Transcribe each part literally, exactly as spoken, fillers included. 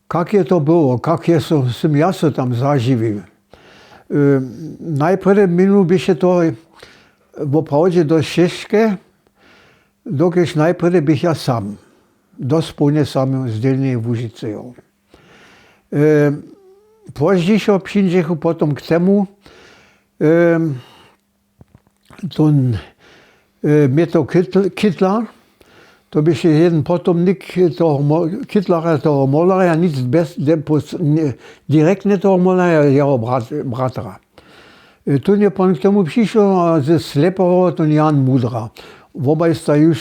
Kak je to było, kak je so, sym ja so tam zažiwił? Najprjedy minu běše to woprawdźe dosć ćežke, dokelž najprjedy běch ja sam, dospołnje sam z delnjeje łužicy jał. Pozdźišo přińdźechu potom k temu, tón měto Kittler, to běše jedyn potomnik toho kittlera, toho molerja nic direktnje toho molerja jeho bratra. Tón je pon k tomu přišoł a ze slepoho tón jan mudra, wobaj sta juž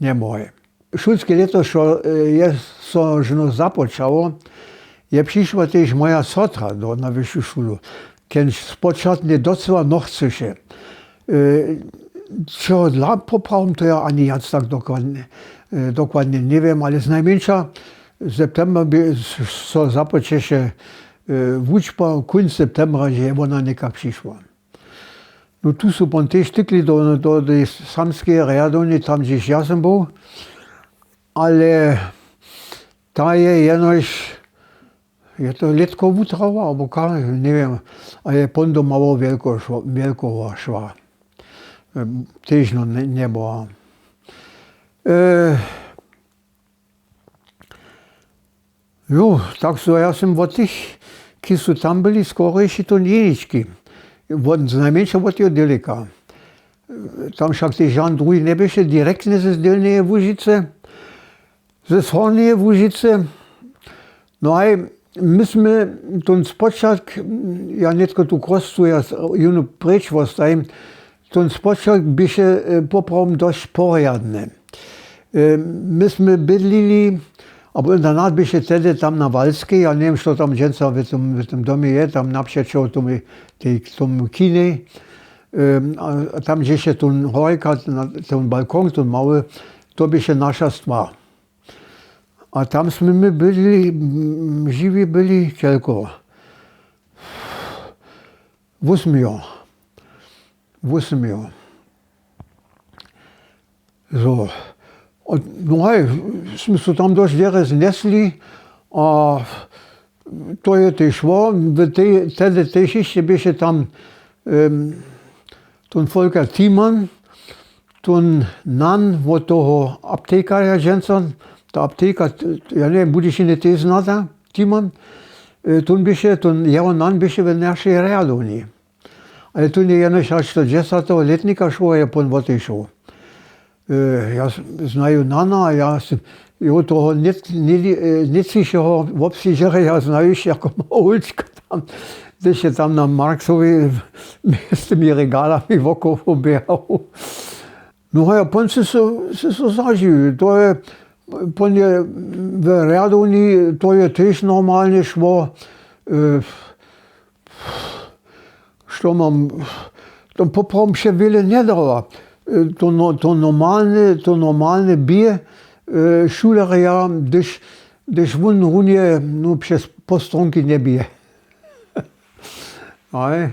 njemohłe. Šulske lěto što je so žno započało, je přišła tež moja sotra na wyšu šulu, kenž spočatnje docyła nochcyše. Čehodla poprawom, to ja ani jac tak dokładnje njewěm, ale znajmjeńša september so započeše wučba kónc septembra hdźe je wona někak přišła. No tu su pon tež tykli do tej samskeje rjadownje tam hdźež ja sym był, ale ta je jenož je to lětko wutrała abo kak njewěm, a je pon do mało wjelkoho šła. Tež no njebyła. Jo, tak zo ja sym wot tych, kiž su tam byli skorejši to njenički, znajmjeńša wot jeho dyleka. Tam wšak tež žan druhi njeběše direktnje z delnjeje łužicy, z hornjeje łužicy. No haj, my smy tón spočatk, ja nětko tu króscu ja jónu preč wostajim. Tón spočatk běše poprawom dosć porjadny. My smy bydlili, abo internat běše tehdy tam na walskej, ja njewěm što tam dźensa w tym domje je, tam napřećo tomu kinej. Tam hdźež je tón horjka, tón balkon tón mały, to běše naša stwa. A tam smy my byli, žiwi byli kelko, wósmjo. Wósmjo. Zo. No haj, smy so tam dosć derje znesli. A to je tež šło. Tehdy tež hišće běše tam tón folker timan, tón nan wot toho aptejkarja dźensa, ta aptejka, ja njewěm, w budyšinje tež znata, timan. Tón běše tón jeho nan běše w našej rjadownji. Ale tón je jenož hač do dźesateho lětnika šło, je pon wotež šoł. Ja znaju nana a ja sym jow toho nětřišeho wobsydźerja znajuš jako małučka tam, hdyž je tam na marksowej mjez tymi regalami wokoło běhał. No a pon sy so zažiwił, to je pon je w rjadownji, to je tež normalnje šło. Što mam, to poprawom přewjele njedała. To normalne bě šulerja, hdyž wón runje no přez postronki njebě. Haj.